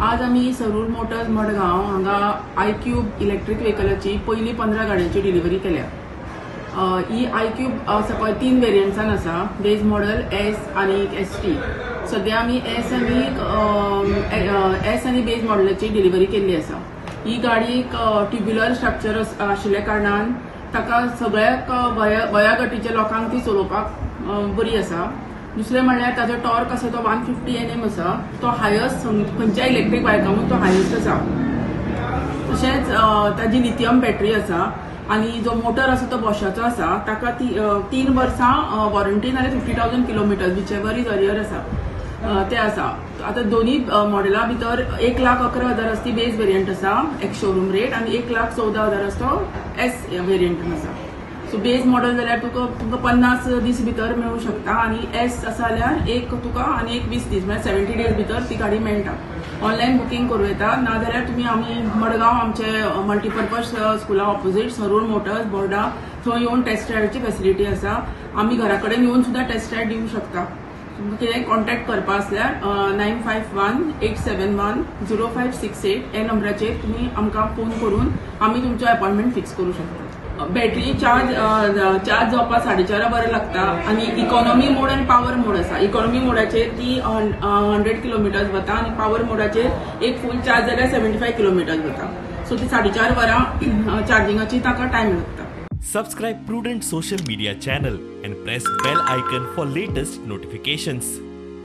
आज आमी सरूर मोटर्स मडगांव हांगा आय क्यूब इलेक्ट्रीक व्हेकलाची पयली 15 गाडयांची डिलिव्हरी केल्या. ही आय क्यूब आसा पळय 3 वेरियंट्सान आसा, बेज मॉडल, एस आनी एस टी. सद्या आमी एस आनी बेज मॉडलाची डिलिव्हरी केल्ली आसा. ही गाडी ट्युब्युलर स्ट्रक्चर आशिल्ल्या कारणान ताका सगळ्याक वया गटीच्या लोकांक ती चलोवपाक बरी आसा. दुसरें म्हणल्यार ताजो टॉर्क आसा तो 150 एनएम आसा. तो हायस्ट, खंयच्याय इलेक्ट्रीक बायकांक तो हायस्ट आसा. तशेंच ताजी लिथियम बॅटरी आसा आनी जो मोटर आसा तो बॉशाचो आसा. ताका ती 3 वर्सां वॉरंटी नाल्यार 50,000 kilometers, whichever is earlier आसा ते आसा. आतां दोनी मॉडेला भितर 1,11,000 आसा ती बेज वेरियंट आसा एक्स शोरूम रेट आनी 1,14,000 आसा तो एस वेरियंटान आसा. सो बेज मॉडल जाल्यार तुका तुमकां 50 दीस भितर मेळूं शकता आनी एस आसा जाल्यार एक तुका आनी एक 20 दीस, म्हळ्यार 70 डेज भितर ती गाडी मेळटा. ऑनलायन बुकींग करूं येता, नाजाल्यार तुमी आमी मडगांव आमचे मल्टीपर्पज स्कुला ऑपोजीट सरूर मोटर्स बोर्डा थंय येवन टेस्ट रायडची फेसिलिटी आसा. आमी घरा कडेन येवन सुद्दां टेस्ट रायड दिवंक शकता. तुमकां कितेंय कॉन्टॅक्ट करपा आसल्यार 9518710568 ह्या नंबराचेर तुमी आमकां फोन करून आमी तुमचो अपॉयंटमेंट फिक्स करूं शकता. बॅटरी चार्ज चार्ज जावपाक 4.5 वरां लागता आनी इकॉनॉमी मोड आनी पावर मोड आसा. इकॉनॉमी मोडाचेर ती 100 किलोमिटर्स वता आनी पावर मोडाचेर एक फूल चार्ज जाल्यार 75 किलोमिटर्स वता. सो ती 4.5 वरां चार्जिंगाची ताका टायम लागता. Subscribe Prudent Social Media channel and press bell icon for latest notifications.